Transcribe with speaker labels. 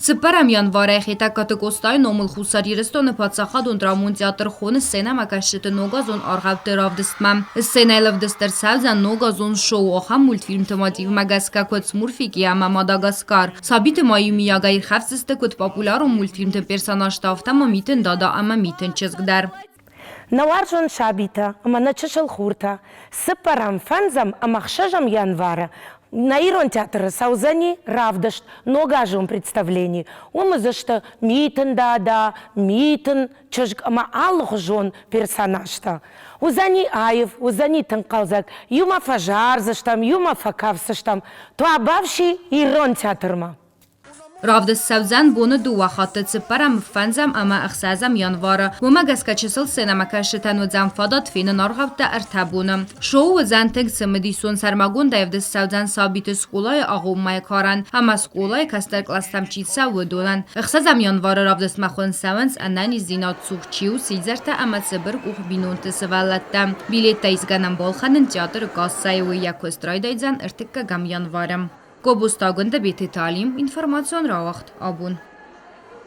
Speaker 1: Цыппӕрӕм январӕй Хетӕгкаты Къостайы номыл Хуссар Ирыстоны паддзахадон драмон театр хоны сценӕмӕкӕсджыты ногазон аргъӕутты равдыстмӕ. Сценӕйыл ӕвдыст ӕрцӕудзӕн ногазон шоу ахӕм мультфильмты мотивмӕ гӕсгӕ куыд Смурфики ӕмӕ Мадагаскар. Сабиты ма иумиагӕй ирхӕфсдзысты куыд популярон мультфильмты персонажтӕ, афтӕ ма Митын Дада ӕмӕ Митын чызг дӕр.
Speaker 2: Нӕ уарзон сабитӕ ӕмӕ нӕ чысыл хуртӕ, цыппӕрӕм, фӕндзӕм ӕмӕ ӕхсӕзӕм январы нӕ Ирон театры цӕудзӕни равдыст ногазон представлени. Уым уыдзысты Митын Дада, Митын чызг ӕмӕ алыхуызон персонажтӕ. Уыдзӕни аив, уыдзӕни тынг хъӕлдзӕг, иумӕ фӕзардзыстӕм, иумӕ фӕкафдзыстӕм. Туабавси Ирон театрмӕ!
Speaker 1: Равдыст цӕудзӕн боны дыууӕ хатты цыппӕрӕм, фӕндзӕм ӕмӕ ӕхсӕзӕм январы. Уымӕ гӕсгӕ чысыл сценӕмӕкӕсджытӕн уыдзӕн фадат фенын аргъӕуттӕ ӕртӕ боны. Шоу уыдзӕн тынг цымыдисон, сӕрмагондӕй ӕвдыст цӕудзӕн сабиты скъолайы агъоммӕйы карӕн ӕмӕ скъолайы кӕстӕр кълӕстӕм чи цӕуы, уыдонӕн. Ӕхсӕзӕм январы равдыстмӕ хуын цӕуынц ӕнӕниздзинад цух чи у, сидзӕртӕ ӕмӕ цыбыркъух бинонты сывӕллӕттӕ. Билеттӕ исгӕнӕн балхӕнын театры кассӕйы, уый йӕ куыст райдайдзӕн ӕртыккӕгӕм январы. Гобозты Агуындӕ Бететы Алим, информацион рауагъд абон.